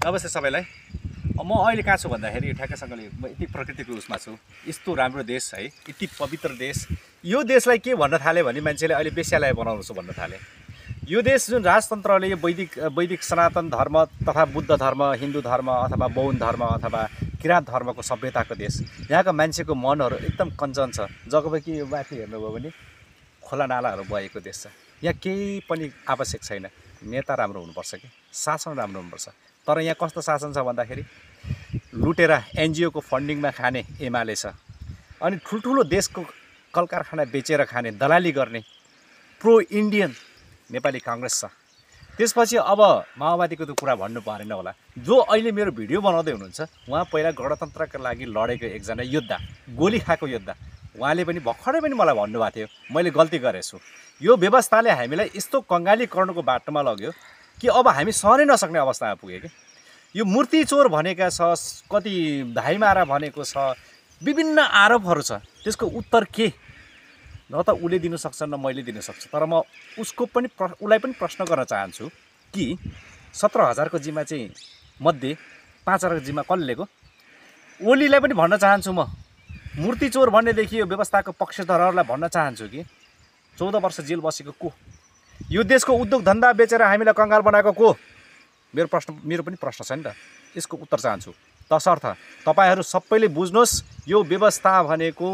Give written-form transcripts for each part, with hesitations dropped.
नमस्ते सबैलाई। म अहिले कहाँ छु भन्दाखेरि ठ्याक्कसँगले म यति प्रकृतिको उसमा छु। यस्तो राम्रो देश है, यति पवित्र देश। यो देशलाई के भन्न थाले भने मान्छेले अहिले बेश्यालय बनाउनु छु भन्न थाले। यो देश जुन राजतन्त्रले यो वैदिक सनातन धर्म तथा बुद्ध धर्म, हिन्दू धर्म अथवा बौद्ध धर्म अथवा किराँत धर्मको सभ्यताको देश। यहाँको मान्छेको मनहरू एकदम कञ्चन छ। जबकि यो माथि हेर्नुभयो भने खोला नालाहरू बगेको देश छ। यहाँ केही पनि आवश्यक छैन। नेता राम्रो हुनुपर्छ कि शासन राम्रो हुनुपर्छ। तर यहाँ कस्तो शासन छ भन्दाखेरि लुटेर एनजिओको फन्डिङमा खाने एमाले छ। अनि ठुल्ठुलो देशको कलकारखाना बेचेर खाने, दलाली गर्ने प्रो इन्डियन नेपाली काङ्ग्रेस छ। त्यसपछि अब माओवादीको त कुरा भन्नु परेन होला। जो अहिले मेरो भिडियो बनाउँदै हुनुहुन्छ उहाँ पहिला गणतन्त्रका लागि लडेको एकजना योद्धा, गोली खाएको योद्धा। उहाँले पनि भर्खरै पनि मलाई भन्नुभएको थियो मैले गल्ती गरेछु। यो व्यवस्थाले हामीलाई यस्तो कङ्गालीकरणको बाटोमा लग्यो कि अब हामी सहनै नसक्ने अवस्थामा पुग्यो कि। यो मूर्ति चोर भनेका छ, कति धाइमारा भनेको छ, विभिन्न आरोपहरू छ। त्यसको उत्तर के? न त उसले दिन सक्छ न मैले दिन सक्छु। तर म उसलाई पनि प्रश्न गर्न चाहन्छु कि 17,000को जिम्मा चाहिँ मध्ये 5,000को जिम्मा कसले लिएको? ओलीलाई पनि भन्न चाहन्छु म। मूर्ति चोर भन्नेदेखि यो व्यवस्थाको पक्षधरहरूलाई भन्न चाहन्छु कि 14 वर्ष जेल बसेको को? यो देशको उद्योग धन्दा बेचेर हामीलाई कङ्गाल बनाएको को? मेरो पनि प्रश्न छ नि त। यसको उत्तर चाहन्छु। तसर्थ तपाईहरू सबैले बुझ्नुहोस्, यो व्यवस्था भनेको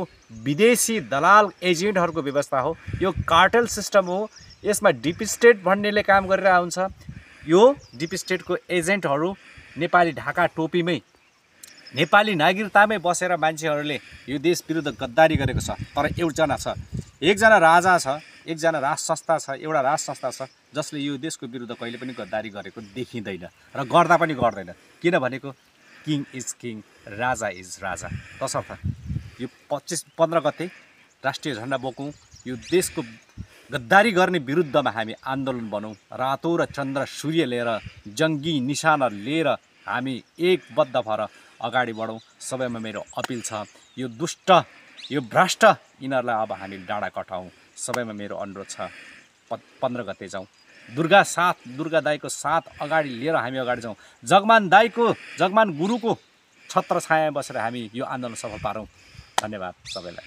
विदेशी दलाल एजेन्टहरूको व्यवस्था हो। यो कार्टेल सिस्टम हो। यसमा डिप स्टेट भन्नेले काम गरिरहेको हुन्छ। यो डिप स्टेटको एजेन्टहरू नेपाली ढाका टोपीमै, नेपाली नागरिकतामै बसेर मान्छेहरूले यो देश विरुद्ध गद्दारी गरेको छ। तर एकजना राजा छ, एकजना राज संस्था छ, एउटा राज संस्था छ जसले यो देशको विरुद्ध कहिले पनि गद्दारी गरेको देखिँदैन र गर्दा पनि गर्दैन। किन भनेको king is king, raja is raja. तसर्थ यो 15 गते राष्ट्रिय झन्डा बोकौँ। यो देशको गद्दारी गर्ने विरुद्धमा हामी आन्दोलन बनौँ। रातो र चन्द्र सूर्य लिएर, जङ्गी निशाना लिएर हामी एकबद्ध भएर अगाडि बढौँ। सबैमा मेरो अपिल छ, यो दुष्ट, यो भ्रष्ट यिनीहरूलाई अब हामी डाँडा कटाउँ। सबैमा मेरो अनुरोध छ, 15 गते जाउँ। दुर्गा दाईको साथ अगाडि लिएर हामी अगाडि जाउँ। जगमान गुरुको छत्र छायामा बसेर हामी यो आन्दोलन सफल पारौँ। धन्यवाद सबैलाई।